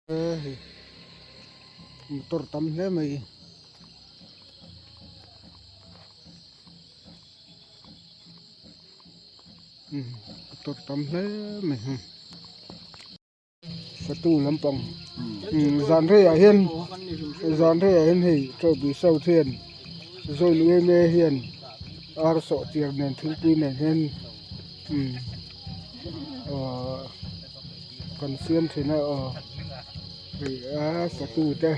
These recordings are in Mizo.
Hei motor tam hle mai motor tam hle mai hei fatu lampang zan reiah hian zan reiah hian hei chaw south hian join yma hian ar sawh chiar nen thingpui nen hian ahh. Kan siam thin a aw hei a fatu te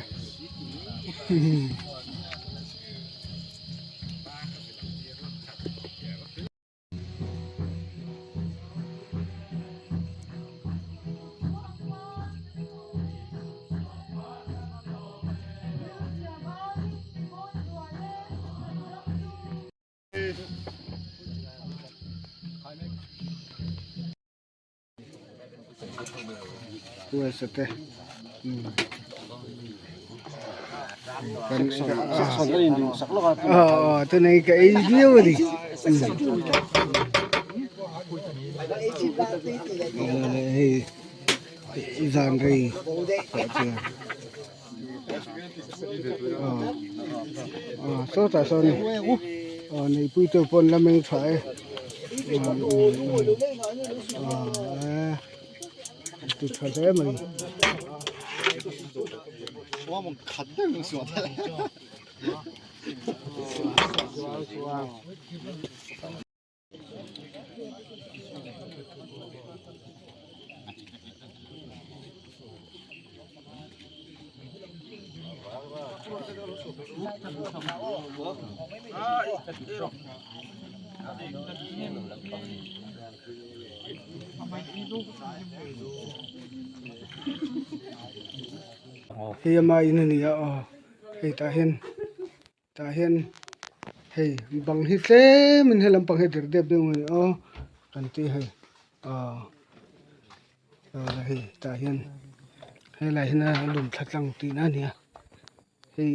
Uaisa te aw tunei ka ei viau a ni hei zan rei tawh chuan aw sawtah sawn aw neihpui te pawh an la meng tha e aw ti tha hle mai. Hei ama in a ni a aw hei tah hian. Tah hian hei bang hi tlem in helam pang hi der dep deuh a ni aw kan tih hei aw hei tah hian helai hian a lum thla tlang tihna a ni a hei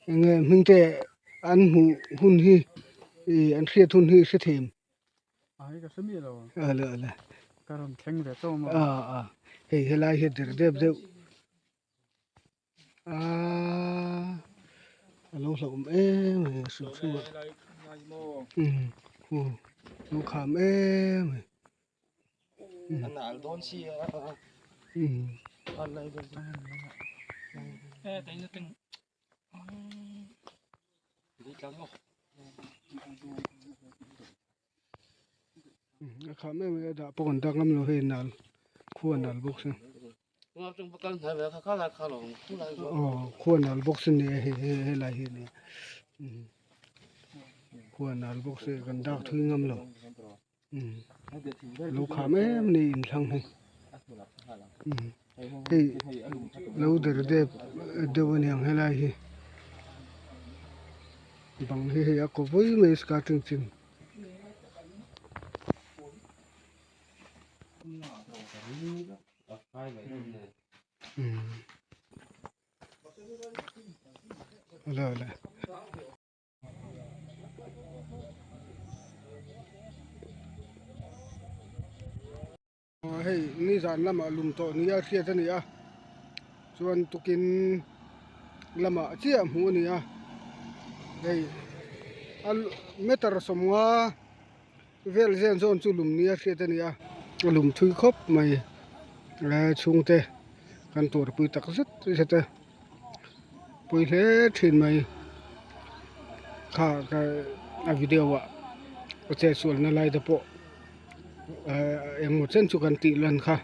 eng nge hming te an hmuh hun hi ih an hriat hun hi hre thei em. Hei helai hi der dep deuh. Aaa a lo hlauhawm em mai a hrim hrim a umm lo kham em mai a kham em mai a dah pawh an dak ngam lo hei nal khua nal bawk se. Aw khuan al bawk se nia hei hei helai hi ania khuan al bawk se kan dak thui ngam lo lo kham em a ni inthlang hi hei lo der dep deuh aniang helai hi bang hi hei a kaw vawi mai skirting chin. Hei nizan lamah lum tawh ni a hriat a ni a chuan tukin lamah chiah hmuh a ni a hei a meter sawmnga. Vel zen zawn chu lum nia hriat a ni a, a lum thui khawp mai a chhungte kan tuarpui tak zet zet a pawi hle thin mai kha ka a video ah a chetsualna lai te pawh ehh engmaw chen chu kan tih lan kha.